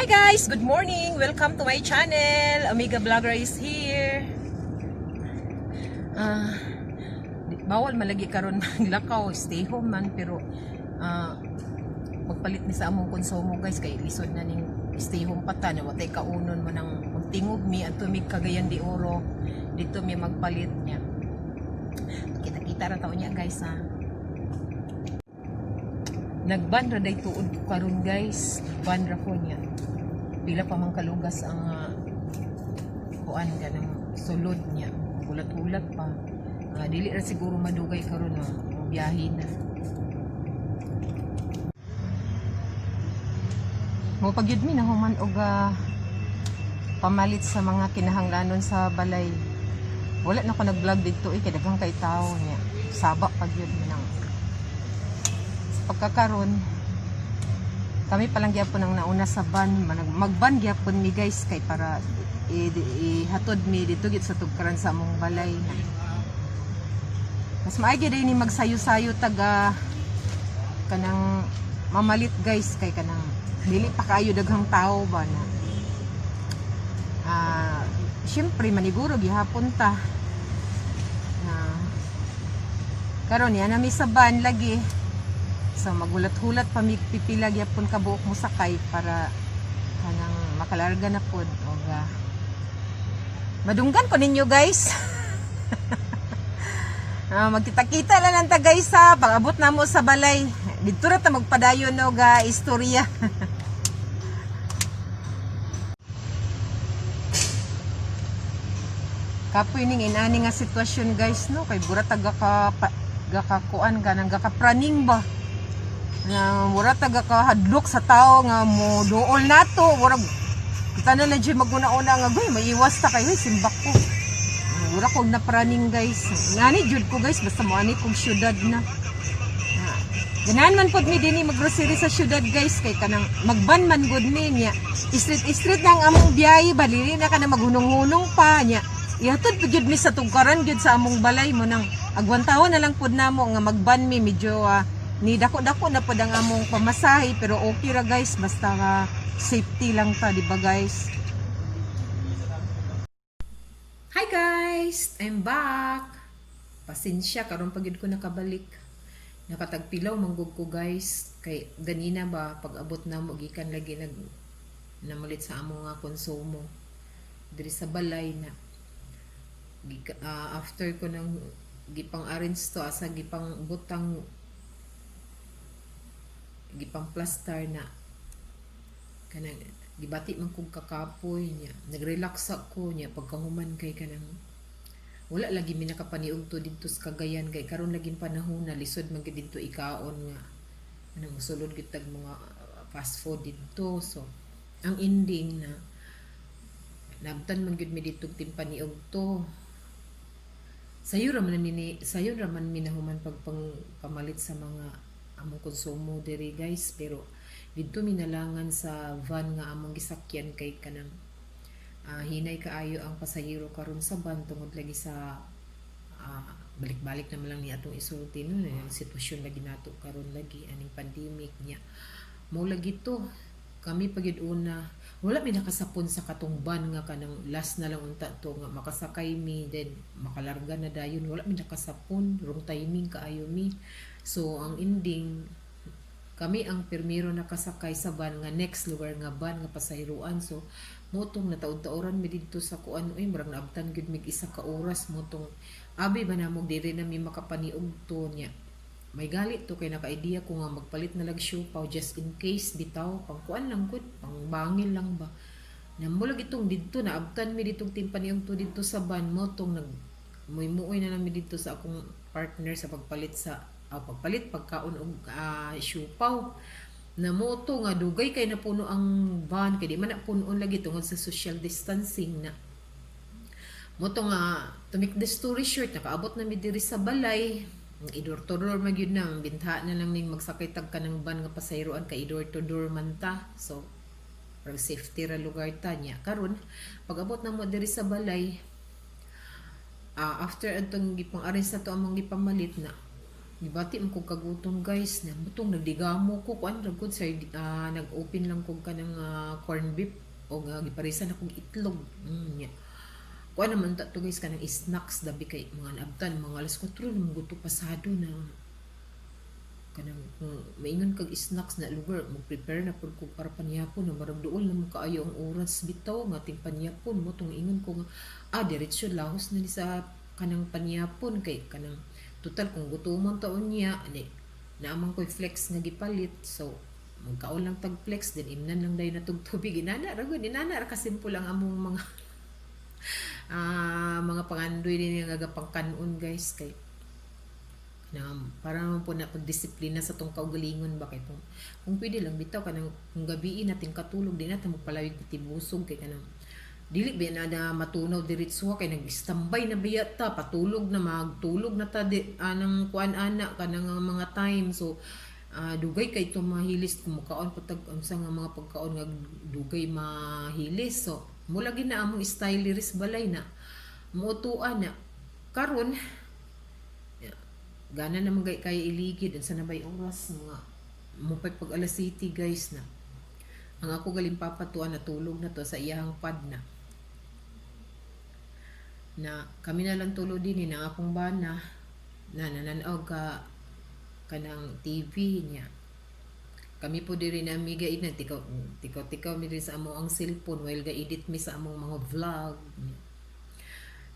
Hi guys! Good morning! Welcome to my channel! Amiga Vlogger is here. Bawal malagi karon maglakaw, stay home man, pero magpalit ni sa among konsumo, guys, kay lisod na ning stay home pa ta na watay kaunon mo nang magtingog mi adto mig Cagayan de Oro, dito mi magpalit niya. Kita-kita ra taon niya, guys, ha. Nagban ra day tuod ko karon, guys. Ban ra ko niya. Pila pa man kalugas ang kuan kanang sulod niya. Hulat-hulat pa. Dili ra siguro madugay karon no, ang biyahe na. Mo pagyud mi nahuman og pamalit sa mga kinahanglanon sa balay. Wala na ko nag-vlog dito eh, kay daghang kay tao niya. Saba pagyud mi nang. Sa pagkakaron, kami palang gyapon ang nauna sa van, magban gyapon mi, guys, kay para ihatod mi dito gid sa tugkaran sa among balay na. Mas maagi din ni magsayo-sayo taga kanang mamalit, guys, kay kanang dili pa kaayo daghang tao ba na. Syempre maniguro gihapon ta. Na karon yan nami sa van lagi. So magulat-hulat pa mi pipila gyapon ka buok mo sakay para kanang makalarga na pod og madunggan ko ninyo, guys. Magkita-kita lang lang ta, guys, ha. Pag-abot na mo sa balay. Dito ra ta magpadayon og istorya. Kapoy ning inani nga sitwasyon, guys, no, kay mura ta gaka gakakuan ganang gakapraning ba. Na mura ta gakahadlok sa tao nga mo duol nato, murag kita na lang dyan maguna-una nga goy maiwas ta kayo simbak ko. Mura kog na praning, guys. Ngani jud ko, guys, basta mo ani kog syudad na. Ganahan man pod mi dinhi maggrocery sa syudad, guys, kay kanang magban man gud mi niya. Street street na ang among biyahe ba, dili na ka na maghunong-hunong pa niya. Ihatod pa gyud mi sa tugkaran gyud sa among balay mo nang agwantahon na lang pod namo nga magban mi, medyo ni dako-dako na pod ang among pamasahe, pero okay ra, guys, basta nga safety lang ta, di ba, guys? Hi guys, I'm back. Pasensya karon pa gyud ko nakabalik. Nakatagpilaw manggug ko, guys, kay ganina ba pag abot na mo gikan lagi nag namalit sa amo nga konsumo diri sa balay na. After ko nang gipang arrange to asa gipang butang gipang plaster na, kanang gibati man kog kakapoy niya, nagrelax ako niya. Pagkahuman kay kanang wala lagi mi nakapaniudto didto sa Cagayan kay karon laging panahon na lisod man gyud didto ikaon nga anong mosulod gyud tag mga fast food didto. So ang ending na nabtan man gyud mi didto timpaniugto. Sayo ra man mi, sayo ra man mi nahuman pagpang pamalit sa mga among konsumo diri, guys, pero didto mi nalangan sa van nga among gisakyan kay kanang hinay kaayo ang pasahero karon sa van tungod lagi sa balik-balik naman lang ni atong isulti no, ang sitwasyon lagi nato karon lagi aning pandemic niya. Mo lagi to kami pagid una wala mi nakasapon sa katong van nga kanang last na lang unta to nga makasakay mi, then makalarga na dayon. Wala mi nakasapon, wrong timing kaayo mi. So ang ending, kami ang pirmiro nakasakay sa van nga next lugar nga van nga pasahiruan. So motong nataod-taoran mi didto sa kuan, uy, murag naabtan gyud mig isa ka oras. Motong abi ba namo diri na mi makapaniugto niya. May galit to kay naka-idea ko nga magpalit na lag siopao just in case bitaw, pang kuan lang gud, pang bangil lang ba. Namulag itong didto naabtan mi ditong timpaniugto didto sa van. Motong nag muy-muoy na lang mi didto sa akong partner sa pagpalit sa pagpalit pagkaon og siopao na. Mo to nga dugay kay napuno ang van kay di man na punoon lagi tungod sa social distancing na. Mo to nga to make the story short, nakaabot na mi diri sa balay, i-door to door man gyud na ang bintha na lang ning magsakay tag kanang van nga pasayroan kay door to door man ta. So parang safety ra lugar ta niya. Karon pag abot na mo diri sa balay, after atong gipang arrange na to among gipamalit na. Gibati man kog kagutom, guys, na butong nagdigamo ko kuan ra gud sir, nag-open lang kog kanang corn beef o giparisan akong itlog. Nya. Kuan naman ta to, guys, kanang snacks dabi kay mga naabtan mga alas 4 na guto pasado na kanang kung maingon kag snacks na lugar, mag-prepare na pud ko para panyapon na marag duol na mo kaayo ang oras bitaw nga ting panyapon mo tong ingon ko nga diretso lahos na ni sa kanang panyapon kay kanang total kung gutomon taon niya ani naamang ko'y flex nga gipalit, so magkaon lang tag flex, then imnan lang dayon na tubig. Inana ra gud, inana ra kasimple ang among mga mga pangandoy din nga gapangkanon, guys, kay na para naman po na pagdisiplina sa tong kaugalingon ba, kay kung pwede lang bitaw kanang kung gabii natin katulog, di natin magpalawig pati busog kay kanang dili ba na matunaw diretso kay nag-standby na biya ta patulog na, magtulog na ta di, anang kuan ana kanang mga time. So dugay kay ito mahilis kung mukaon po tag unsa nga mga pagkaon nga dugay mahilis. So mo lagi na among style diri sa balay na mutuan na karon gana naman kay iligid. Unsa na bay oras? Mga mupay pag alas city, guys, na ang ako galing papa tuan natulog na to sa iyahang pad na na kami na lang tulo din ni ang akong bana na nananaw ka kanang TV niya. Kami po diri na amiga ina tikaw tikaw tikaw mi diri sa amo ang cellphone while ga edit mi sa among mga vlog.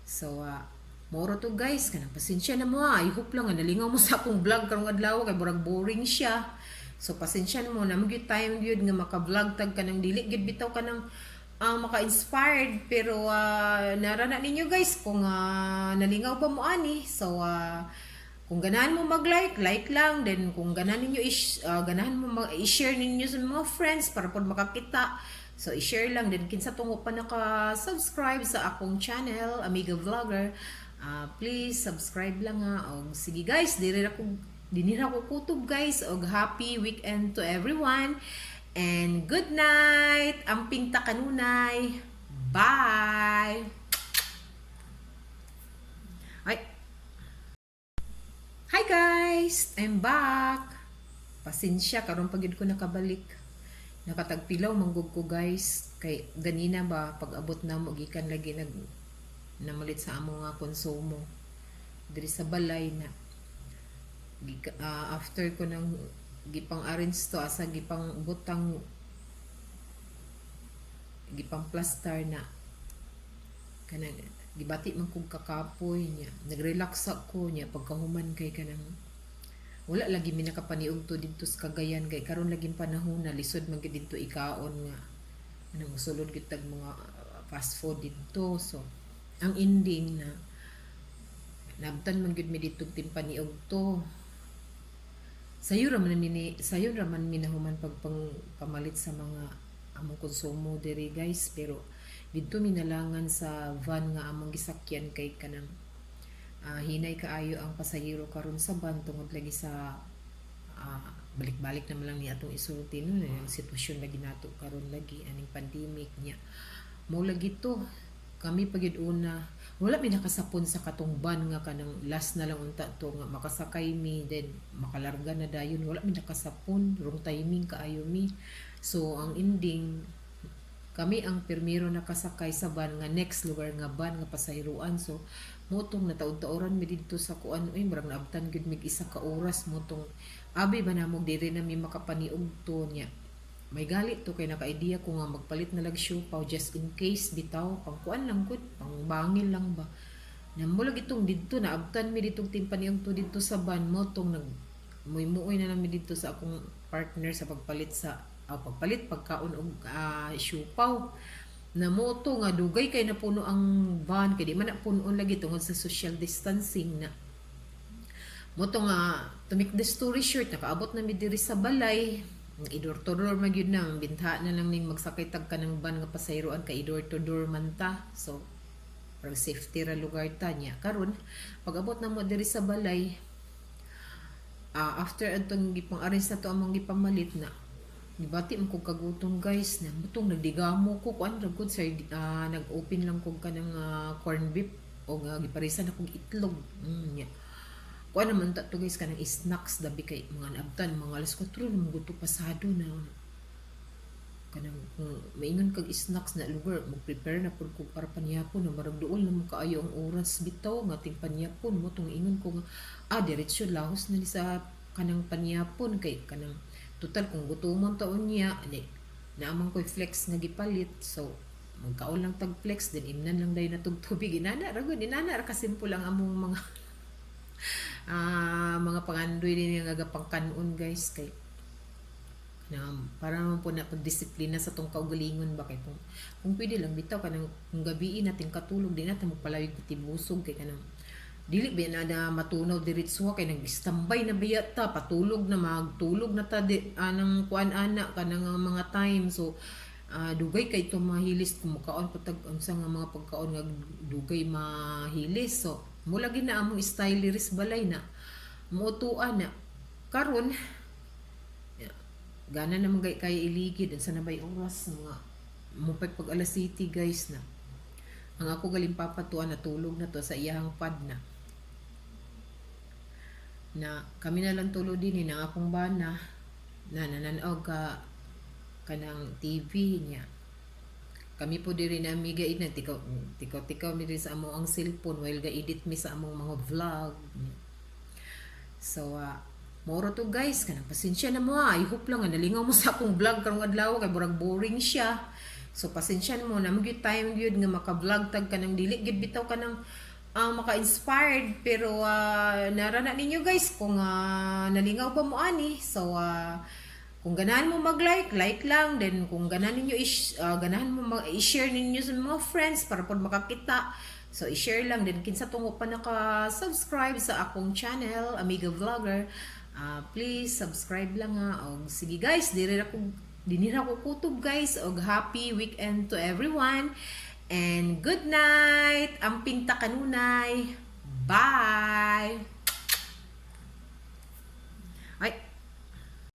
So moro to, guys, kanang pasensya na mo ha. I hope lang nga nalingaw mo sa akong vlog karong adlaw kay murag boring siya. So pasensya na mo na magyud time gyud nga maka-vlog tag kanang dili gyud bitaw kanang maka-inspired, pero nara na ninyo, guys, kung nalingaw ba mo ani. So kung ganahan mo mag-like, like lang. Then kung ganahan ninyo ganahan mo i-share ninyo sa mga friends para pod makakita. So i-share lang then kinsa tungo pa naka-subscribe sa akong channel, Amiga Vlogger. Please subscribe lang ha. Og sige, guys, diri ra ko kutob, guys, og happy weekend to everyone. And good night. Amping ta kanunay. Bye. Ay. Hi guys! I'm back! Pasensya, karon pa gyud ko nakabalik. Nakatagpilaw manggug ko, guys. Kay ganina ba, pag abot na mo gikan lagi nag namalit sa amo nga konsumo diri sa balay na after ko nang gipang arrange to asa gipang butang, gipang plaster na kanang gibati man kog kakapoy niya. Nagrelax ako niya pagkahuman kay kanang wala lagi mi nakapaniudto didto sa Cagayan kay karon laging panahon na lisod man gyud didto ikaon nga anong musulod gyud tag mga fast food didto. So ang ending na nabtan man gyud mi didto timpaniudto. Sayo ra man mi nahuman pagpang pamalit sa mga among konsumo diri, guys, pero didto mi nalangan sa van nga among gisakyan kay kanang hinay kaayo ang pasahero karon sa van tungod lagi sa balik-balik naman lang ni atong isulti no, ang sitwasyon lagi nato karon lagi aning pandemic niya. Mo lagi to kami pagid una wala mi nakasapon sa katong van nga kanang last na lang unta to nga makasakay mi, then makalarga na dayon. Wala mi nakasapon, wrong timing kaayo mi. So ang ending, kami ang pirmiro nakasakay sa van nga next lugar nga van nga pasahiruan. So motong nataud-tauran mi didto sa kuan, uy, murag naabtan gyud mig isa ka oras. Motong abi ba namo diri na mi makapaniudto niya. May gali to kay naka-idea ko nga magpalit na lag siopao just in case bitaw, pang kuan lang gud, pang bangil lang ba. Namo lagi itong didto naabtan mi ditong timpaniudto didto sa van. Motong nag muy-muoy na lang mi didto sa akong partner sa pagpalit sa pagpalit pagkaon og siopao na mo to nga dugay kay napuno ang van kay di man na punoon lagi tungod sa social distancing na. Mo to nga to make the story short, nakaabot na mi diri sa balay. Ang i-door to door man gyud na ang bintha na lang ning magsakay tag kanang van nga pasayroan kay i-door to door man ta. So parang safety ra lugar ta niya. Karon pag abot na mo diri sa balay, after atong gipang arrange na to among gipamalit na, gibati man kog kagutom, guys, na butong nagdigamo ko kuan ra gud sir, nag-open lang kog kanang corn beef o giparisan akong itlog. Nya. Kuan naman ta to, guys, kanang snacks dabi kay mga naabtan mga alas 4 na gutong Kuan naman ta to, guys, kanang snacks dabi kay mga naabtan mga alas 4 na gusto pasado na. Kanang kung maingon kag snacks na lugar, mag-prepare na pud ko para panyapon na marag duol na mo kaayo ang oras bitaw nga ting panyapon mo tong ingon ko nga diretso lahos na ni sa kanang panyapon kay kanang total kung gutomon taon niya ni naamang ko'y flex nga gipalit, so magkaon lang tag flex, then imnan lang dayon natog tubig. Inana ra gud, inana ra kasimple ang among mga mga pangandoy din nga gapangkanon, guys, kay na para naman po na pagdisiplina sa tong kaugalingon ba, kay kung pwede lang bitaw kanang kung gabii natin katulog, di natin magpalawig tibusog kay kanang dili ba na matunaw diretso kay nag-standby na biya ta, patulog na, magtulog na ta di anang kuan ana kanang mga time. So dugay kay ito mahilis kung mukaon pa tag unsa nga mga pagkaon nga dugay mahilis. So mo lagi na among style diris balay na mutuan na karon. Gana naman kay iligid. Unsa na bay oras? Mga mupay pag alas city, guys, na ang ako galing papa tuan natulog na to sa iyahang pad na na kami na lang tulo din ni ang akong bana na nananaw ka kanang TV niya. Kami po diri na amiga ina tikaw tikaw tikaw mi diri sa among ang cellphone while ga edit mi sa among mga vlog. So moro to, guys, kanang pasensya na mo ha. I hope lang nga nalingaw mo sa akong vlog karong adlaw kay murag boring siya. So pasensya na mo na magyud time gyud nga maka-vlog tag kanang dili gyud bitaw kanang maka-inspired, pero nara na ninyo, guys, kung nalingaw ba mo ani. So kung ganahan mo mag-like, like lang. Then kung ganahan ninyo ganahan mo i-share ninyo sa mga friends para pod makakita. So i-share lang din. Kinsa tungo pa naka-subscribe sa akong channel, Amiga Vlogger, please subscribe lang ha. Og sige, guys, diri ra ko dinhi ra ko kutob, guys, og happy weekend to everyone. And good night. Amping ta kanunay. Bye.